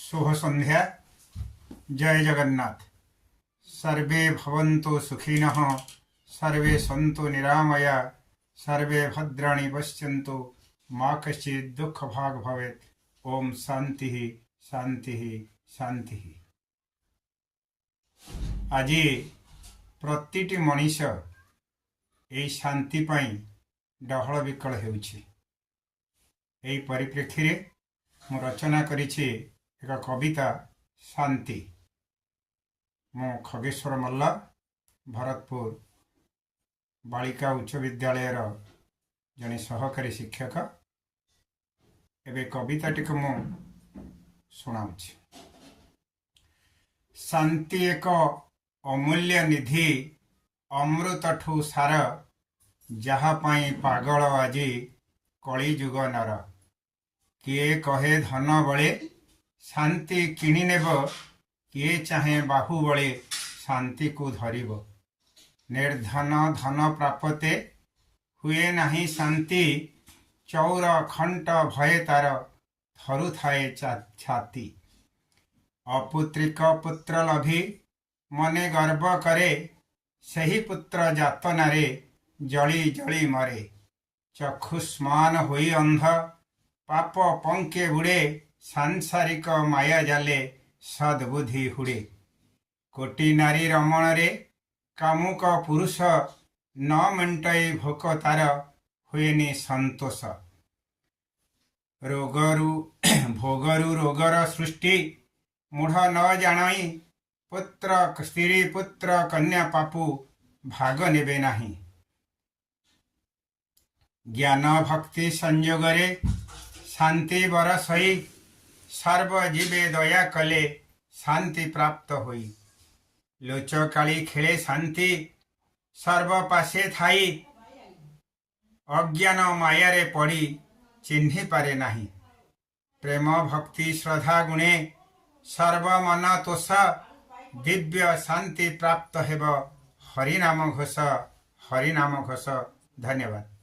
ଶୁଭ ସନ୍ଧ୍ୟା। ଜୟ ଜଗନ୍ନାଥ। ସର୍ବେ ଭବନ୍ତୁ ସୁଖିନଃ, ସର୍ବେ ସନ୍ତୁ ନିରାମୟା, ସର୍ବେ ଭଦ୍ରାଣି ପଶ୍ୟନ୍ତୁ, ମା କଶ୍ଚିତ୍ ଦୁଃଖ ଭାଗ ଭବେତ୍। ଓମ୍ ଶାନ୍ତି ଶାନ୍ତି ଶାନ୍ତି। ଆଜି ପ୍ରତିଟି ମଣିଷ ଏଇ ଶାନ୍ତି ପାଇଁ ଡହଳ ବିକଳ ହେଉଛି। ଏହି ପରିପ୍ରେକ୍ଷୀରେ ମୁଁ ରଚନା କରିଛି ଏକ କବିତା, ଶାନ୍ତି। ମୁଁ ଖଗେଶ୍ୱର ମଲ୍ଲ, ଭରତପୁର ବାଳିକା ଉଚ୍ଚ ବିଦ୍ୟାଳୟର ଜଣେ ସହକାରୀ ଶିକ୍ଷକ। ଏବେ କବିତାଟିକୁ ମୁଁ ଶୁଣାଉଛି। ଶାନ୍ତି ଏକ ଅମୂଲ୍ୟ ନିଧି, ଅମୃତଠୁ ସାର, ଯାହା ପାଇଁ ପାଗଳ ଆଜି କଳିଯୁଗ ନର। କିଏ କହେ ଧନ ବଳେ ଶାନ୍ତି କିଣିନେବ, କିଏ ଚାହେଁ ବାହୁ ବଳେ ଶାନ୍ତିକୁ ଧରିବ। ନିର୍ଧନ ଧନ ପ୍ରାପତେ ହୁଏ ନାହିଁ ଶାନ୍ତି, ଚୌର ଖଣ୍ଟ ଭୟେ ତାର ଥରୁଥାଏ ଛାତି। ଅପୁତ୍ରିକ ପୁତ୍ର ଲଭି ମନେ ଗର୍ବ କରେ, ସେହି ପୁତ୍ର ଯାତନାରେ ଜଳି ଜଳି ମରେ। ଚକ୍ଷୁଷ୍ମାନ ହୋଇ ଅନ୍ଧ ପାପ ପଙ୍କେ ବୁଡ଼େ, ସାଂସାରିକ ମାୟା ଜାଲେ ସଦ୍ବୁଦ୍ଧି ହୁଡ଼େ। କୋଟି ନାରୀ ରମଣରେ କାମୁକ ପୁରୁଷ, ନ ମେଣ୍ଟଇ ଭୋକ ତାର ହୁଏନି ସନ୍ତୋଷ। ରୋଗରୁ ଭୋଗରୁ ରୋଗର ସୃଷ୍ଟି ମୂଢ଼ ନ ଜାଣଇ, ପୁତ୍ର ସ୍ତ୍ରୀ ପୁତ୍ର କନ୍ୟା ପାପୁ ଭାଗ ନେବେ ନାହିଁ। ଜ୍ଞାନ ଭକ୍ତି ସଂଯୋଗରେ ଶାନ୍ତି ବରଷଇ, ସର୍ବ ଜୀବେ ଦୟା କଲେ ଶାନ୍ତି ପ୍ରାପ୍ତ ହୋଇ। ଲୁଚକାଳି ଖେଳେ ଶାନ୍ତି ସର୍ବ ପାଶେ ଥାଇ, ଅଜ୍ଞାନ ମାୟାରେ ପଡ଼ି ଚିହ୍ନି ପାରେ ନାହିଁ। ପ୍ରେମ ଭକ୍ତି ଶ୍ରଦ୍ଧା ଗୁଣେ ସର୍ବ ମନ ତୋଷ, ଦିବ୍ୟ ଶାନ୍ତି ପ୍ରାପ୍ତ ହେବ ହରିନାମ ଘୋଷ, ହରିନାମ ଘୋଷ। ଧନ୍ୟବାଦ।